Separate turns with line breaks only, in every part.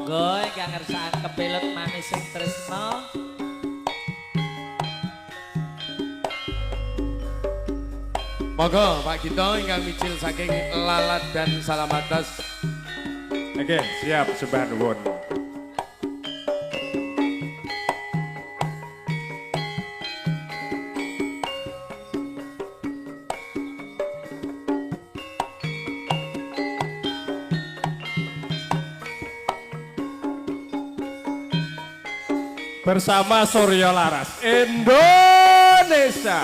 Monggo ingkang ngersakaken kepelet manis sing tresna.
Monggo Pak Gito ingkang mijil saking Lalat dan Salamatas.
Oke, siap sembah nuwun. Bersama Suryo Laras Indonesia.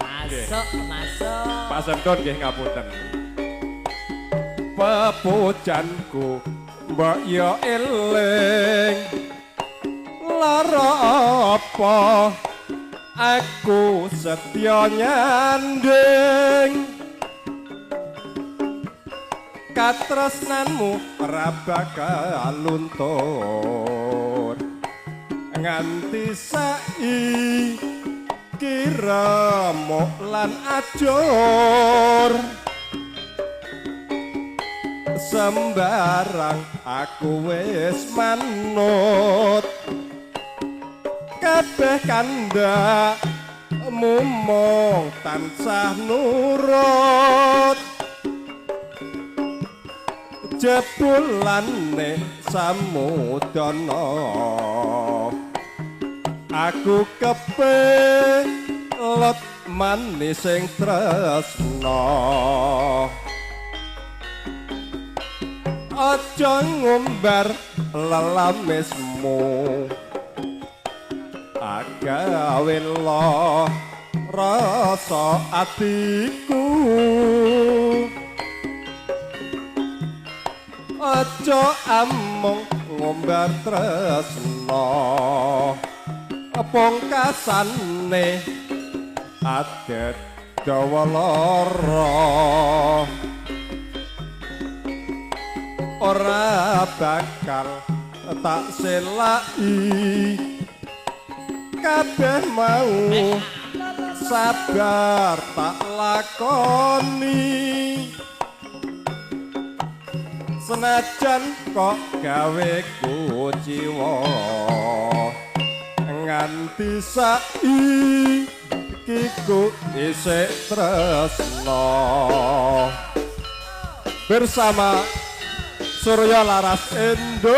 Masuk, masuk.
Pak Senton nggih ngapunten. Pepujanku mbok yo eling lara apa aku setya nyanding katresnanmu ora bakal luntur nganti saiki remuk lan ajur sembarang aku wis manut kabeh kandhakmu mung tansah nurut jebulane samudana aku kepelet manis sing tresna. Aja ngumbar lelamismu agawe rasa atiku. Aja amung ngumbar tresna pungkasane adet dawa lara ora bakal tak selaki kabeh mau sabar tak lakoni senajan kok gawe kuciwa nganti saiki ku isih tresna. Bersama Suryo Laras Indonesia.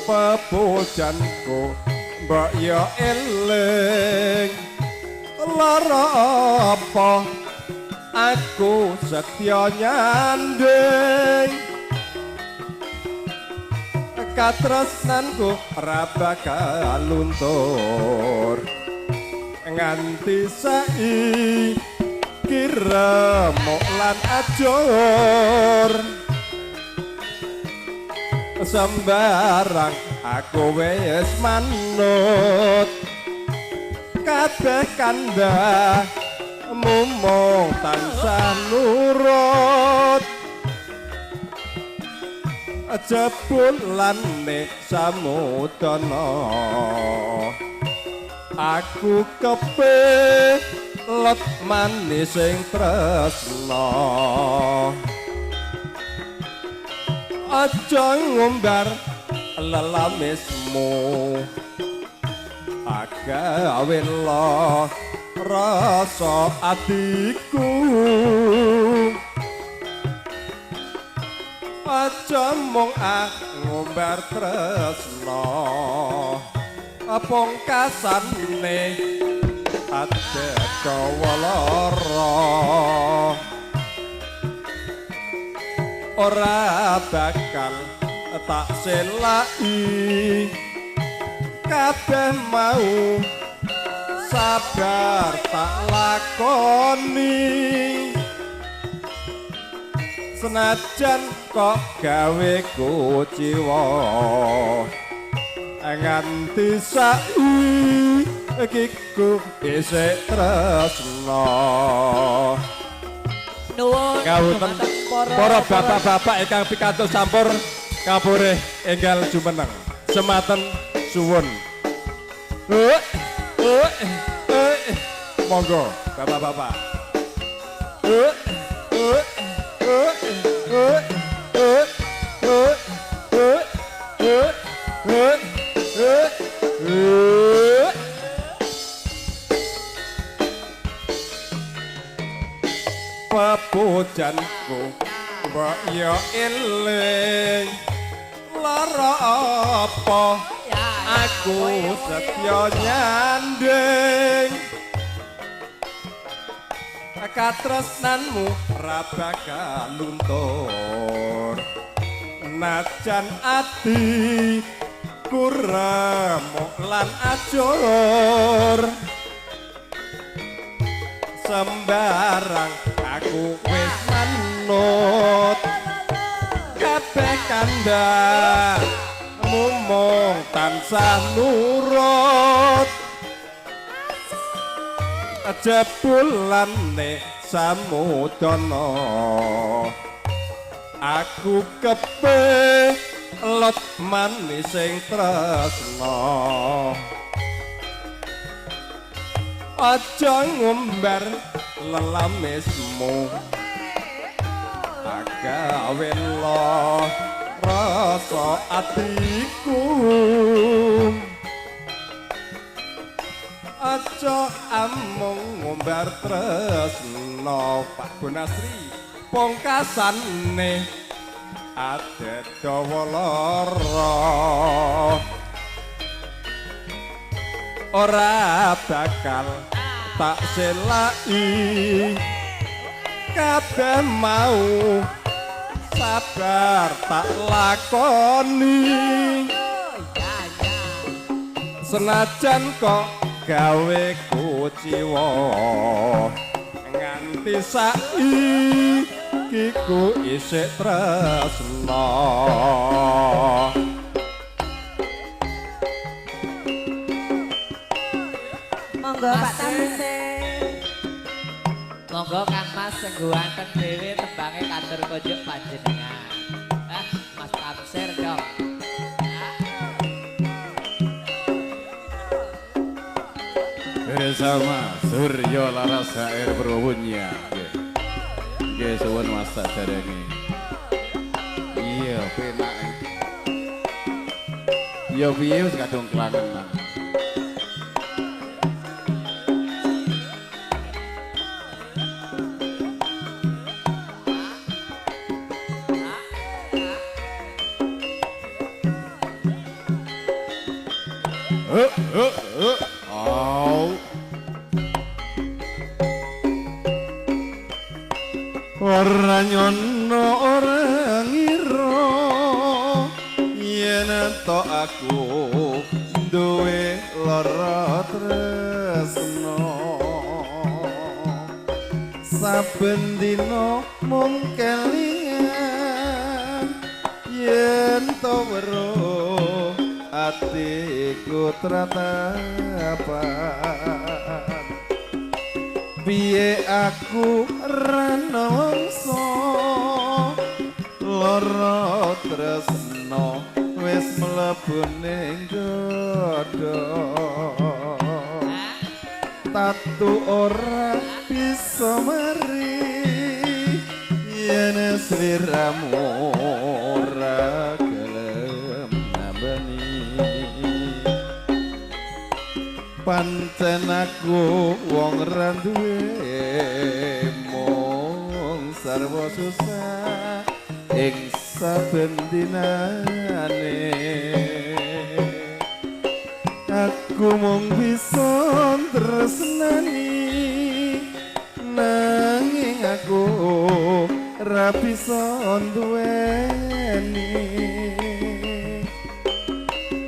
Pepujanku mbok yo eling lara apa aku setya nyanding katresnanku ora bakal luntur nganti saiki remuk lan ajur sembarang aku wis manut kabeh kandhakmu mung tansah nurut jebulane samudana aku kepelet manis sing tresna. Aja ngumbar lelamismu agawe rasa atiku. Aja mung ngumbar tresna pungkasane adet dawa lara ora bakal tak selaki kabeh mau sabar tak lakoni senajan kok gawe kuciwa nganti saiki saiki ku isih tresno.
Nuwun
Ngawuten
dumateng
para bapak-bapak ingkang pikantuk sampur kapurih enggal jumeneng. Sematen suwun. Eh, eh, Monggo bapak-bapak. Eh, eh, eh, eh, eh, eh, eh, eh, eh, eh, eh. Pepujanku mbok yo eling lara apa aku setya nyanding katresnanmu ra bakal luntur najan ati kuremuk lan ajur sembarang aku wis manut kabeh kandhamu mung tansah nurut jebulane samudana aku kepelot manis sing tresna aja ngumbar lelamismu agawe rasa atiku aja amung ngumbar tresna Pak Bonasri pungkasane adet dawa lara ora bakal tak selai kabeh mau sabar tak lakoni senajan kok gawe kuciwa nganti saiki ku isih tresna.
Monggo Pak Tamsir.
Monggo Kang Mas sengguwanten dhewe tembange katur kunjuk panjenengan. Ah, Mas Tamsir dong.
Bersama Suryo Laras HR Purwonya. Nggih, suwun Mas saderenge. Iya, penak. Ya piye wis kadung kelangenan. Au. Ora nyono ora ngira yen tok aku duwe lara tresno saben dina mung kelingan yen to weruh atiku tratapan piye aku ranongso lara tresno wis mlebu ning dada tatu ora bisa mari yen sliramu ora gelem nambani pancen aku wong ra duwe mung sarwa susah ing saben dinane aku mung bisa tresnani nanging aku ra bisa nduweni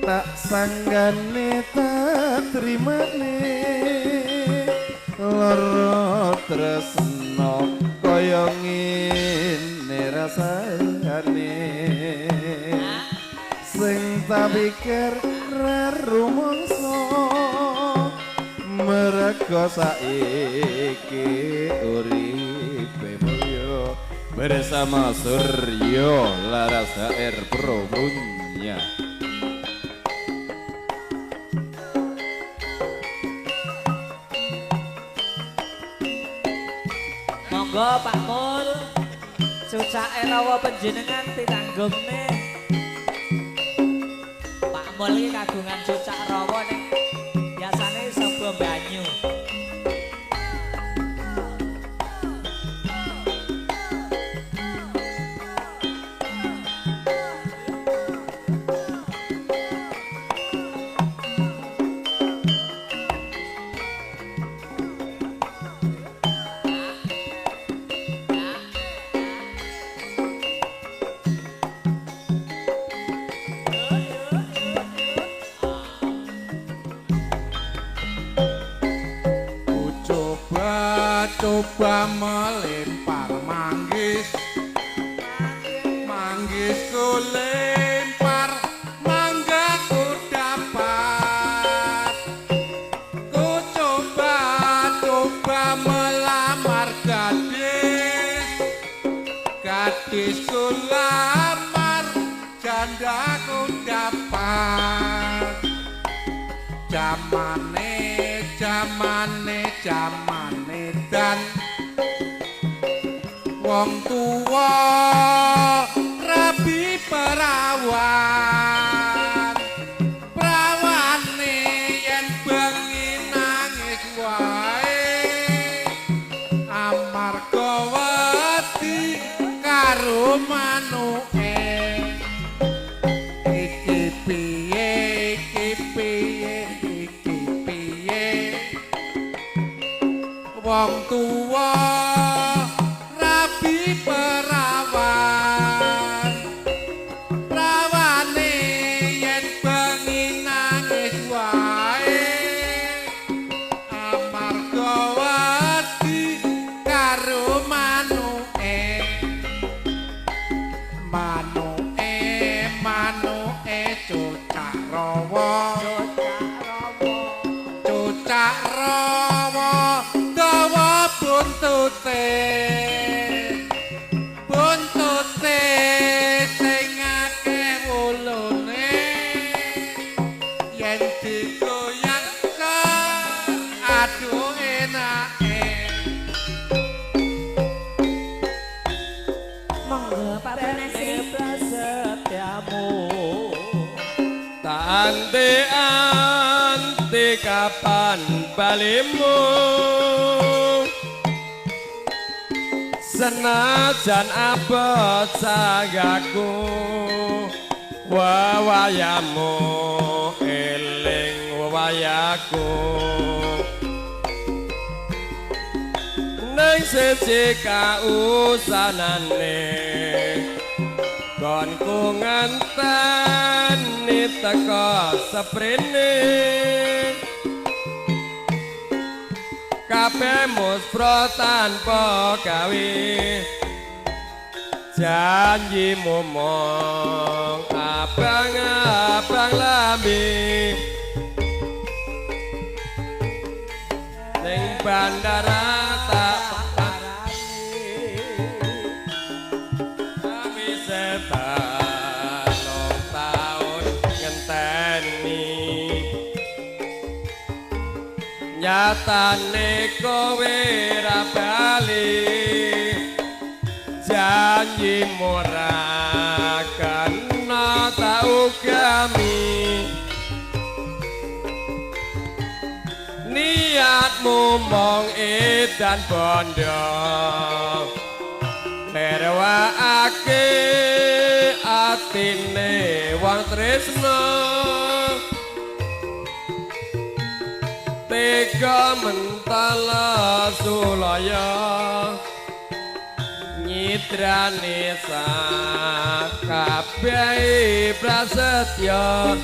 tak sanggane tak trimane lara tresno kaya ngene rasane sing tak pikir ra rumangsa Mergo saiki uripe mulya bersama Suryo Laras HR Pro punya.
Monggo Pak Mul, cucake rawa panjenengan ditanggungne. Pak Mul iki kagungan cucak rawa ning biasane saba banyu.
Coba melempar manggis, manggis ku lempar, mangga ku dapat. Ku coba melamar gadis, gadis ku lamar, janda ku dapat. Jamane, jamane, jamane dan wong tuwa rabi perawan, prawane yen bengi nangis wae amarga wedi karo manuke. Iki piye, iki piye, iki piye, wong tuwa rabi perawan, prawane yen bengi nangis wae amarga wedi karo manuke. Manuke, manuke cucak rawa, cucak rawa dawa buntute, buntute sing akeh wulune yen digoyang aduh enake.
Monggo Pak Bernasri.
Prasetyamu
Tak ante-ante kapan balimu, senajan abot sagaku wewayamu eling wewayaku. Ning siji kausanane konku ngenteni teko seprene, kabeh muspro tanpa gawe janjimu mung abang-abang lambe. Ning bandara tak parani wis telung taun ngenteni, nyatane kowe ra bali janjimu ra kena tak ugami. Niatmu mung edan bondo lerwakake atine wong tresno, tega mentala sulaya nyidrane sakabehe prasetya.